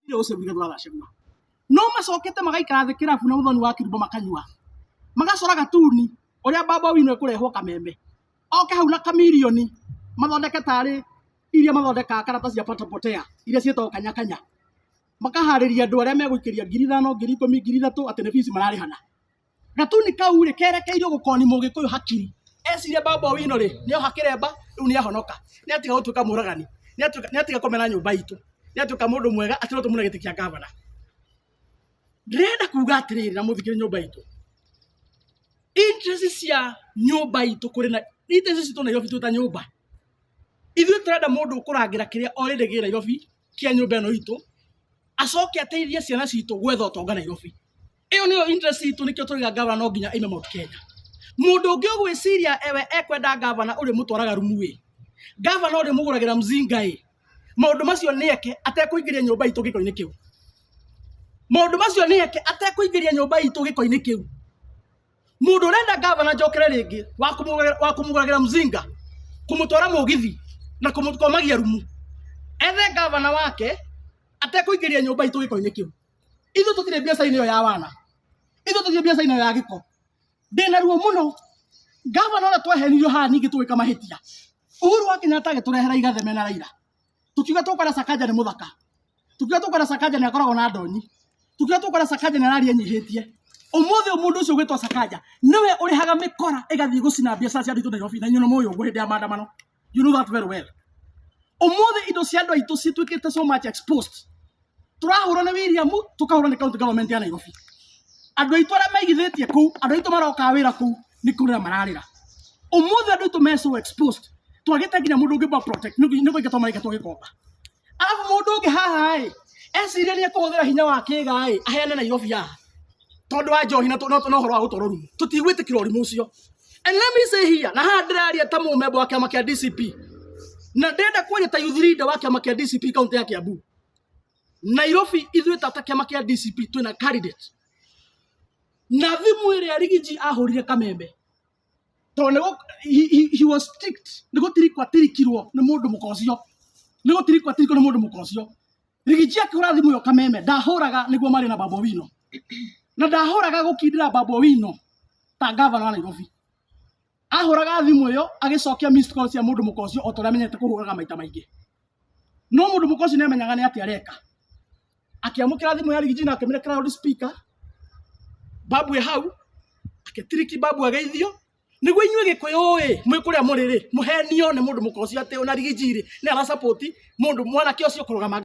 Gũtirĩ gũcegua tũracegua no macokete magaikara thĩ kĩrabu na mũthoni wa Kĩrumbo makanyua, magacora gatuni ũrĩa Babu Owino ekũrehwo Kameme, oke hau na kamirioni, mathondeke tarĩ iria mathondekaga karata cia patapotea iria ciĩtagwo kanyakanya, makaharĩria andũ arĩa megũikĩria 5,000, 10,000, 3,000, atĩ nĩ fees mararĩhana. Gatuni kau rĩ, kerekeirio gũkoni mũgĩkũyũ hakiri ecirie Babu Owino rĩ, nĩoha kĩremba rĩu, nĩahonoka, nĩatiga gũtuĩka mũragani, nĩatiga kũmena nyũmba itũ, nĩatuĩka mũndũ mwega, atĩ no tũmũne gĩtĩ kĩa gavana. Ndĩrenda kuga atĩrĩrĩ, na mũthikĩre, nyũmba itũ, interest cia nyũmba itũ, kũrĩ na interest citũ Nairobi. Twĩ ta nyũmba, ithuĩ tũrenda mũndũ ũkũrangĩra kĩrĩa already gĩ Nairobi kĩa nyũmba ĩno itũ, acoke ateithie ciana citũ gwetha ũtonga Nairobi. Ĩyo nĩyo interest itũ. Nĩkĩo tũraiga gavana no nginya aime Mount Kenya. Mũndũ ũngĩ ũgwĩciria ewe ekwenda gavana ũrĩa mũtwaraga rumu ĩ, gavana ũrĩa mũgũragĩra mzinga ĩ, maũndũ macio nĩeke atekũingĩria nyũmba itũ gĩko-inĩ kĩu. Maũndũ macio nĩeke atekũingĩria nyũmba itũ gĩko-inĩ kĩu. Mũndũ ũrenda gavana, njokere rĩngĩ, wa kũmũgũragĩra mzinga, kũmũtwara mũgithi na kũmũkomagia rumu, ethe gavana wake atekũingĩria nyũmba itũ gĩko-inĩ kĩu. Ithuĩ tũtirĩ biacara-inĩ ĩyo ya wana, ithuĩ tũtirĩ biacara-inĩ ĩyo ya gĩko. Ndĩna ruo mũno gavana ũrĩa tweheririo haha, ningĩ tũgĩka mahĩtia. Uhuru wa Kenyatta agĩtũrehera Igathe mena Raila, tukiuga tũkwenda Sakaja nĩ mũthaka, tukiuga tũkwenda Sakaja nĩ akoragwo na ndonyi, tukiuga tũkwenda Sakaja nĩ araria enyihĩtie. Ũmũthĩ ũyũ mũndũ ũcio ũgwĩtwo Sakaja nĩwe ũrĩhaga mĩkora ĩgathiĩ gũcina biacara cia andũ aitũ Nairobi. Na inyuĩ nĩ mũĩ ũguo, hĩndĩ ya maandamano, you know that very well. Ũmũthĩ indo cia andũ aitũ cituĩkĩte so much exposed. Tũrahũrwo nĩ William, tũkahũrwo nĩ county government ya Nairobi. Andũ aitũ arĩa maigithĩtie kũu, andũ aitũ marokaga wĩra kũu, nĩ kũrĩra mararĩra. Ũmũthĩ andũ aitũ me so exposed, twagĩte nginya mũndũ ũngĩ protect, nĩ kũingatwo maraingatwo gĩkomba. Arabu mũndũ ũngĩ haha ĩ, eciria nĩ ekũhũthĩra hinya wa kĩga ĩ, aheane Nairobi haha tondũ wa njohi na ũhoro wa gũtwarwo rumu. Tũtigwĩtĩkĩra ũrimũ ũcio. And let me say here, na haha ndĩraria ta mũmemba wa kĩama kĩa DCP, na ndĩrenda kwaria ta youth leader wa kĩama kĩa DCP kaunti ya Kiambu. Nairobi, ithuĩ ta kĩama kĩa DCP twĩna candidate, na thimũ ĩrĩa Rigiji ahũrire Kameme, tondũ he was tricked, nĩ gũtirikwo atirikirwo nĩ mũndũ mũka ũcio, nĩ gũtirikwo atirikwo nĩ mũndũ mũka ũcio. Rigiji akĩhũra thimũ ĩyo Kameme, ndahũraga nĩguo marĩ na Babu Owino, na ndahũraga gũkindĩra Babu Owino ta gavana wa Nairobi. Ahũraga thimũ ĩyo agĩcokia missed call cia mũndũ mũka ũcio, o ta ũrĩa amenyete kũhũraga maita maingĩ. No mũndũ mũka ũcio nĩamenyaga nĩ atĩa areka. Akĩamũkĩra thimũ ya Rigiji na akĩmĩrekera loud speaker. Babu ĩ hau, akĩtiriki Babu ageithio nĩguo inyuĩ Gĩkũyũ ĩ, mwĩ kũrĩa mũrĩ rĩ, mũhenio nĩ mũndũ mũka ũcio atĩ ona Rigiji rĩ, nĩ arasupport mũndũ mwanake ũcio kũrũgama.